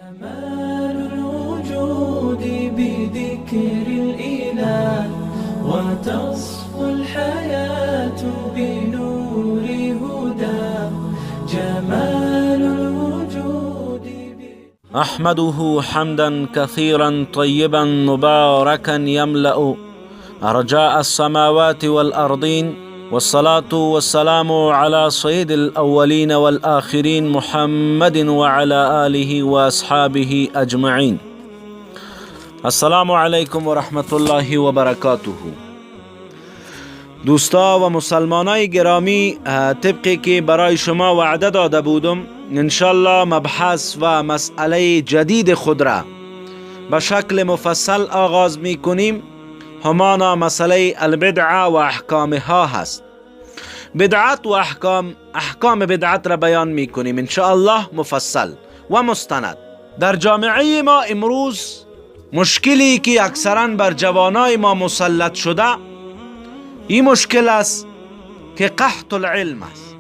جمال الوجود بذكر الإله وتصفو الحياة بنور هدى جمال الوجود. أحمده حمدا كثيرا طيبا مباركا يملأ أرجاء السماوات والأرضين، والصلاة والسلام على سيد الأولين والآخرين محمد وعلى آله وأصحابه أجمعين. السلام علیکم و رحمت الله و برکاته. دوستا و مسلمانای گرامی، طبقی که برای شما وعده داده بودم، انشالله مبحث و مسئله جدید خود را به شکل مفصل آغاز می کنیم. همانا مسئله البدعه و احکامها هست. بدعت و احکام بدعت را بیان می کنیم انشاءالله مفصل و مستند. در جامعه ما امروز مشکلی که اکثرا بر جوانای ما مسلط شده، این مشکل است که قحط العلم است.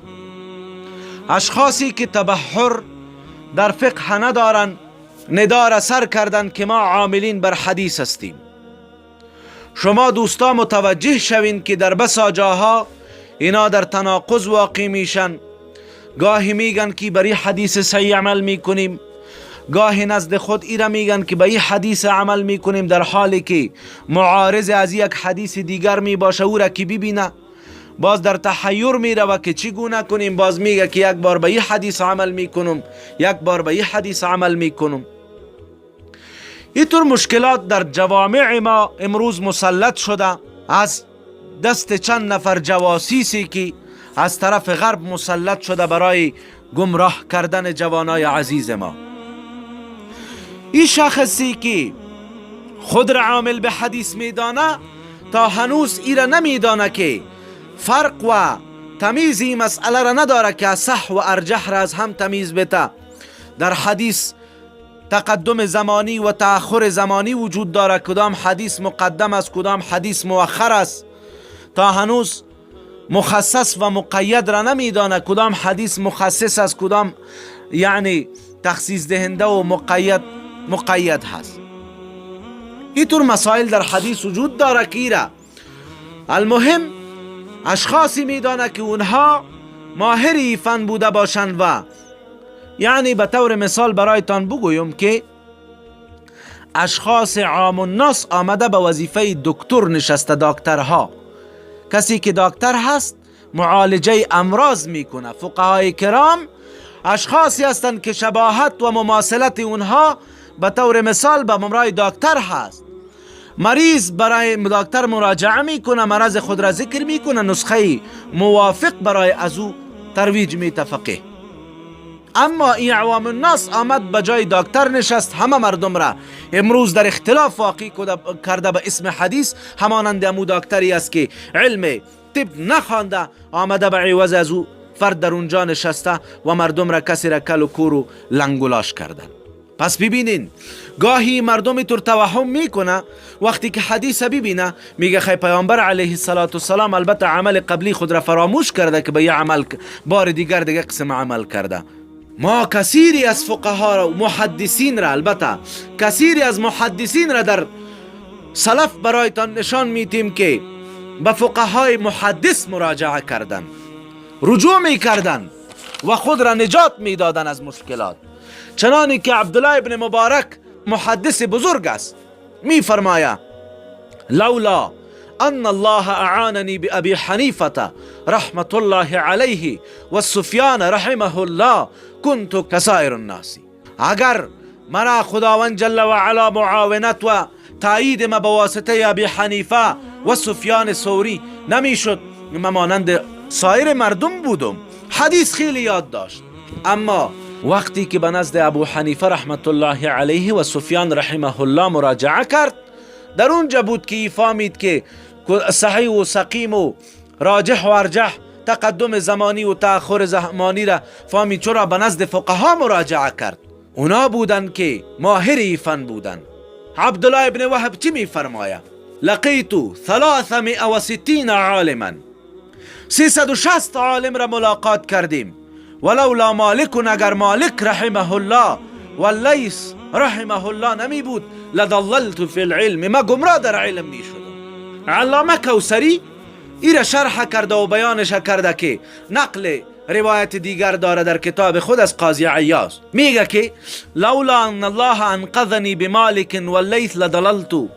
اشخاصی که تبحر در فقه ندارن، ندا را سر کردن که ما عاملین بر حدیث هستیم. شما دوستا متوجه شوین که در بسا جاها اینا در تناقض واقع میشن. گاهی میگن که بری حدیث صحیح عمل میکنیم، گاهی نزد خود ایره میگن که به این حدیث عمل میکنیم، در حالی که معارض از یک حدیث دیگر میباشه. او را که ببینه باز در تحیر میروه که چگونه کنیم. باز میگه که یک بار به این حدیث عمل میکنم، یک بار به این حدیث عمل میکنم. اینطور مشکلات در جوامع ما امروز مسلط شده از دست چند نفر جواسیسی که از طرف غرب مسلط شده برای گمراه کردن جوانای عزیز ما. این شخصی که خود را عامل به حدیث میدانه، تا هنوز ای را نمیدانه که فرق و تمیز این مسئله را نداره که صح و ارجح را از هم تمیز بته. در حدیث تقدم زمانی و تأخر زمانی وجود داره، کدام حدیث مقدم است، کدام حدیث مؤخر است. تا هنوز مخصص و مقید را نمیدانه، کدام حدیث مخصص است، کدام یعنی تخصیص دهنده و مقید هست. اینطور مسائل در حدیث وجود داره که ایره المهم اشخاصی میدانه که اونها ماهر فن بوده باشند. و یعنی به طور مثال برایتان بگویم که اشخاص عام الناس آمده به وظیفه دکتر نشسته. دکترها، کسی که دکتر هست معالجه امراض میکنه. فقهای کرام اشخاصی هستند که شباهت و مماثلت اونها به طور مثال به ممرای دکتر هست. مریض برای دکتر مراجعه میکنه، مرض خود را ذکر میکنه، نسخه موافق برای از او ترویج میته فقیه. اما این عوام الناس آمد به جای دکتر نشست، همه مردم را امروز در اختلاف واقع کرده به اسم حدیث. همانند امو دکتری است که علم طب نخوانده، آمده به عوض از او فرد در اونجا نشسته و مردم را کسی را کل و کور و لنگولاش کردن. پس ببینین، گاهی مردم طور توهم میکنه، وقتی که حدیث ببینه میگه خی پیامبر علیه الصلاة والسلام البته عمل قبلی خود را فراموش کرده که به یه عمل بار دیگر دیگه قسم عمل کرده. ما کثیری از فقها را و محدثین را، البته کثیری از محدثین را در سلف برایتان نشان میتیم که به فقهای محدث مراجعه کردن، رجوع میکردن و خود را نجات میدادن از مشکلات. چنانی که عبدالله ابن مبارک محدث بزرگ است، میفرماید: لولا ان الله اعانني بأبي حنيفة رحمة الله عليه وسفيان رحمه الله كنت كسائر الناس. اگر مرا خداوند جل و علا معاونت و تایید ما به واسطه ابی حنیفه و سفیان ثوری نمیشد، من مانند سایر مردم بودم. حدیث خیلی یاد داشت، اما وقتی که به نزد ابو حنیفه رحمت الله علیه و سفیان رحمه الله مراجعه کرد، در اونجا بود که فهمید که صحیح و سقیم و راجح و ارجح، تقدم زمانی و تأخر زمانی را فهمید. چرا به نزد فقها مراجعه کرد؟ اونا بودن که ماهر فن بودن. عبدالله ابن وهب چی میفرماید؟ لقیت 360 عالما، 360 عالم را ملاقات کردیم، ولولا مالک، اگر مالک رحمه الله و لیث رحمه الله نمی بود لضللت فی العلم، ما گمراه در علم می شدم. علامه کوثری ایره شرح کرده و بیانش کرده که نقل روایت دیگر داره در کتاب خود از قاضی عیاض، میگه که لولا ان الله انقذنی بمالک و لیث لضللت.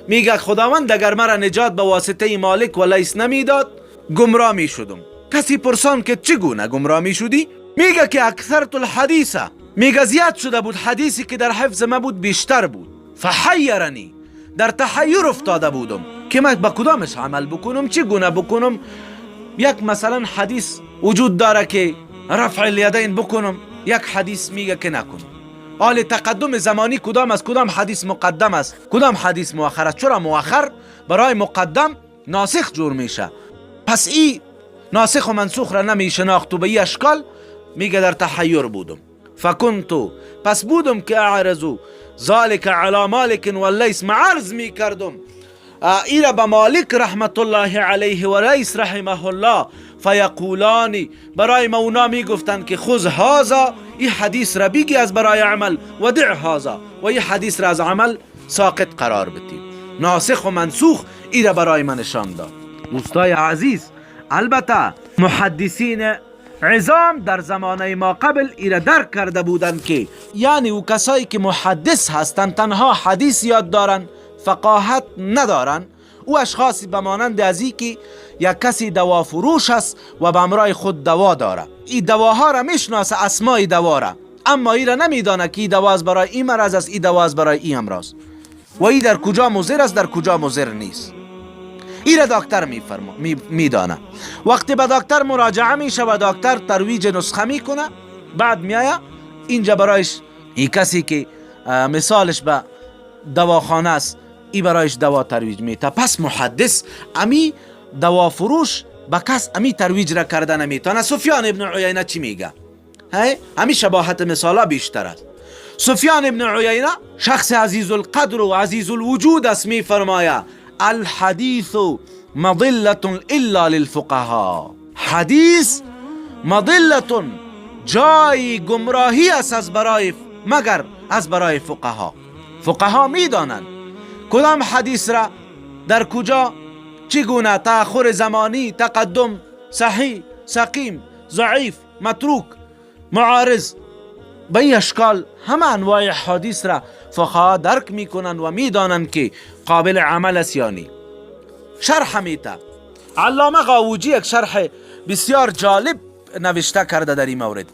میگه خداوند اگر مرا نجات به واسطه مالک و لیث نمیداد گمراه میشدم. کسی پرسان که چگونه گمراه میشدی؟ میگه که اکثرت الحدیث، میگه زیاد شده بود حدیثی که در حفظ ما بود بیشتر بود. فحیرنی، در تحیر افتاده بودم که من با کدامش عمل بکنم، چگونه بکنم. یک مثلا حدیث وجود داره که رفع الیدین بکنم، یک حدیث میگه که نکنم. حال تقدم زمانی کدام است، کدام حدیث مقدم است، کدام حدیث مؤخر است؟ چرا مؤخر برای مقدم ناسخ جور میشه؟ پس ای ناسخ و منسوخ را نمی شناخت و به ای اشکال میگه در تحیر بودم. فکنتو، پس بودم که اعرضو ذالک علی مالک و لیث، معرض می کردم ایره به مالک رحمت الله علیه و لیث رحمه الله. فیقولانی، برای ما اونا می گفتند که خذ هذا، این حدیث را بگی از برای عمل، و دع هذا، و این حدیث را از عمل ساقط قرار بدی. ناسخ و منسوخ ایره برای من نشان داد. دوستای عزیز، البته محدثین عظام در زمانه ما قبل ایره درک کرده بودند که یعنی او کسایی که محدث هستند تنها حدیث یاد دارن، فقاهت ندارن، او اشخاصی به مانند ازی که یک کسی دوا فروش است و به امرای خود دوا داره، این دواها را میشناسه، اسمای دوا را، اما ای را نمیدانه که این دوا از برای این مرض است، این دوا از برای این امراض، و ای در کجا مضر است، در کجا مضر نیست. ای را دکتر میدانه. وقتی به دکتر مراجعه میشه و دکتر ترویج نسخه میکنه، بعد میایه اینجا برایش این کسی که مثالش به دواخانه است، ای برایش دوا ترویج میته. پس محدث امی دوا فروش به کس امی ترویج را کرده نمیتونه. سفیان ابن عیینه چی میگه؟ همی شباهت مثالا بیشتر است. سفیان ابن عیینه شخص عزیز القدر و عزیز الوجود است، میفرمایه الحدیث مضلة الا للفقهاء. حدیث مضلة، جای گمراهی است از برای، مگر از برای فقها. فقها میدانند کدام حدیث را در کجا چگونه تأخر زمانی، تقدم، صحیح، سقیم، ضعیف، متروک، معارض، به این اشکال همه انواع حدیث را فقها درک میکنند و میدانند که قابل عمل است یا نی. شرح میته علامه غاوجی یک شرح بسیار جالب نوشته کرده در این مورد.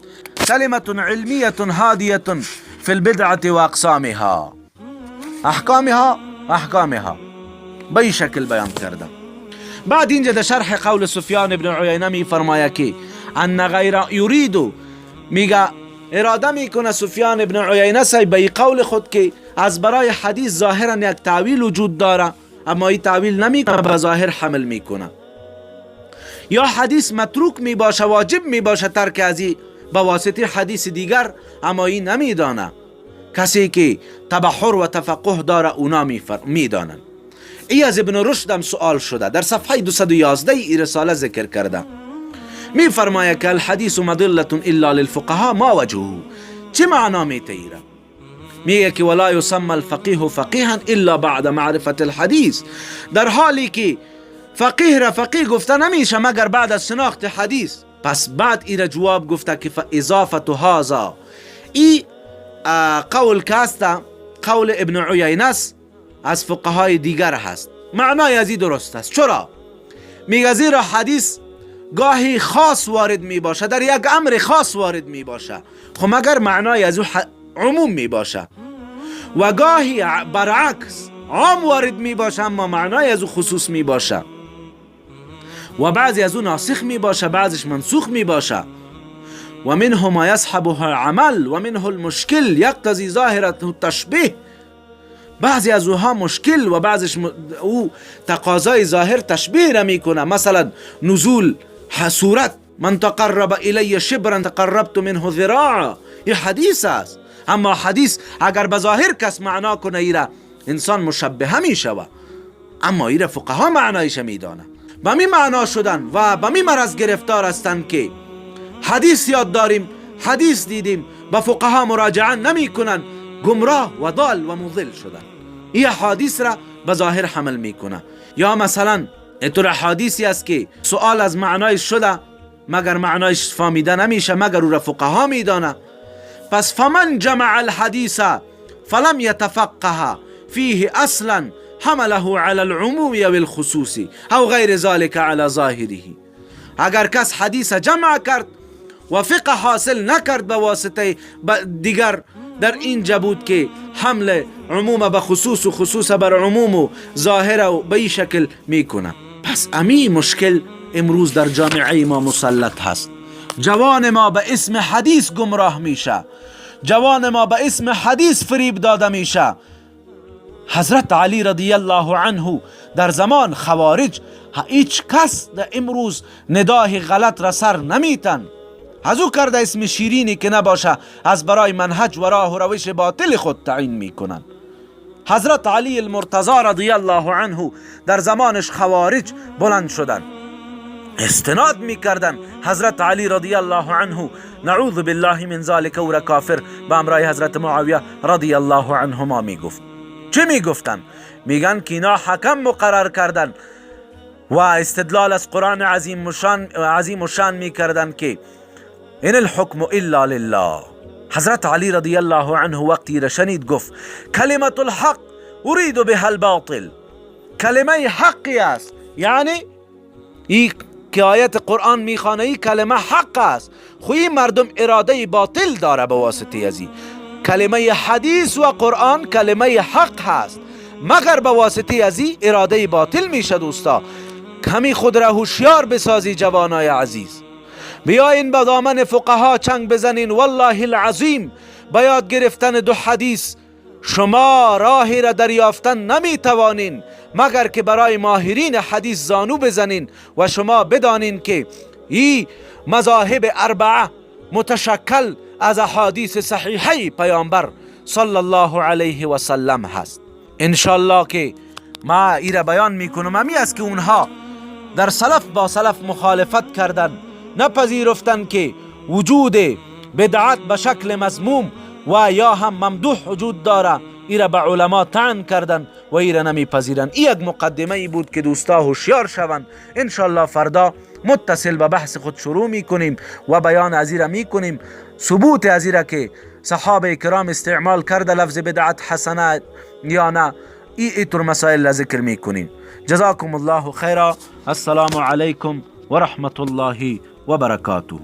کلمة علمیة هادیة فی البدعة و اقسامها، احکامها احکامها، به این شکل بیان کرده. بعد اینجا در شرح قول سفیان ابن عیینه می فرماید که ان غیر یرید، میگه اراده میکنه سفیان ابن عیینه سی به قول خود که از برای حدیث ظاهرا یک تعویل وجود داره، اما این تعویل نمیکنه، به ظاهر حمل میکنه. یا حدیث متروک میباشه، واجب میباشه ترک ازی به واسطه حدیث دیگر، اما این نمیدانه. کسی که تبحر و تفقه داره اونا میدانن. ای از ابن رشد هم سوال شده در صفحه 211 ای رساله ذکر کرده، میفرماید که الحدیث مضلة الا للفقهاء ما وجهه، چه معنا میتیره؟ میگه که ولا یسمى الفقیه فقیها الا بعد معرفت الحدیث، در حالی که فقیه را فقیه گفته نمیشه مگر بعد از شناخت حدیث. پس بعد ای را جواب گفته که فاضافة هذا، ای قول کاستا قول ابن عیینه است، از فقهای دیگر هست، معنای از این درست است. چرا؟ میگه زیرا حدیث گاهی خاص وارد می باشه، در یک امر خاص وارد می باشه، خب مگر معنای از او عموم می باشه، و گاهی برعکس عام وارد می باشه اما معنای از او خصوص می باشه، و بعضی از او ناسخ می باشه، بعضیش منسوخ می باشه. و منه ما یسحبه العمل و منه المشکل یقتضی ظاهرة التشبیه، بعضی از اوها مشکل و بعضیش او تقاضای ظاهر تشبیه را میکنه. مثلا نزول صورت، من تقرب الی شبرا تقربت منه ذراعا، این حدیث است، اما حدیث اگر به ظاهر کس معنا کنه ایره انسان مشبهه میشوه، اما ایره فقها معنایش میدانه. به می معنا شدن و به می مرض گرفتار هستند که حدیث یاد داریم، حدیث دیدیم، به فقها مراجعه نمیکنن، گمراه و ضال و مضل شدن. این احادیث را به ظاهر حمل میکنه. یا مثلا اینطور احادیثی است که سوال از معنای شده مگر معنایش فهمیده نمیشه، مگر او را فقها میدانه. پس فمن جمع الحدیث فلم یتفقه فیه اصلا حمله علی العموم او الخصوص او غیر ذلك علی ظاهره. اگر کس حدیث جمع کرد و فقه حاصل نکرد به واسطه دیگر، در اینجا بود که حمل عموم به خصوص و خصوص بر عموم و ظاهر و به این شکل میکنه. پس امی مشکل امروز در جامعه ما مسلط هست. جوان ما به اسم حدیث گمراه میشه، جوان ما به اسم حدیث فریب داده میشه. حضرت علی رضی الله عنه در زمان خوارج هیچ کس در امروز نداه غلط را سر نمیتن، از او کرده اسم شیرینی که نباشه از برای منهج و راه و روش باطل خود تعیین میکنن. حضرت علی المرتضی رضی الله عنه در زمانش خوارج بلند شدن، استناد میکردن. حضرت علی رضی الله عنه نعوذ بالله من ذلک او را کافر به امرای حضرت معاویه رضی الله عنهما میگفت. چه میگفتن؟ میگن که اینا حکم مقرر کردن و استدلال از قرآن عظیم و شان میکردن که ان الحکم الا لله. حضرت علی رضی الله عنه وقتی را شنید گفت کلمة الحق ارید بها الباطل، کلمه حقی است، یعنی ای که آیت قرآن میخوانه ای کلمه حق است، خو این مردم اراده باطل داره به واسطه ازی. کلمه حدیث و قرآن کلمه حق هست، مگر به واسطه ازی اراده باطل میشه. دوستا کمی خود را هوشیار بسازی جوانای عزیز، بیاین به دامن فقها چنگ بزنین. والله العظیم با یاد گرفتن دو حدیث شما راهی را دریافتن نمیتوانین مگر که برای ماهرین حدیث زانو بزنین و شما بدانین که ای مذاهب اربعه متشکل از احادیث صحیحه پیامبر صلی الله علیه و سلم هست. انشالله که ما ای را بیان میکنم همی است که اونها در سلف با سلف مخالفت کردن، نپذیرفتن که وجود بدعت به شکل مذموم و یا هم ممدوح وجود داره، ای را به علما طعن کردن و ای را نمیپذیرن. ای یک مقدمه ای بود که دوستا هوشیار شوند. انشالله فردا متصل به بحث خود شروع میکنیم و بیان از ای را میکنیم، ثبوت از ای را که صحابه کرام استعمال کرده لفظ بدعت حسنه یا نه، ای ایتر مسائل را ذکر میکنیم. جزاکم الله خیرا. السلام علیکم و رحمت الله و برکاته.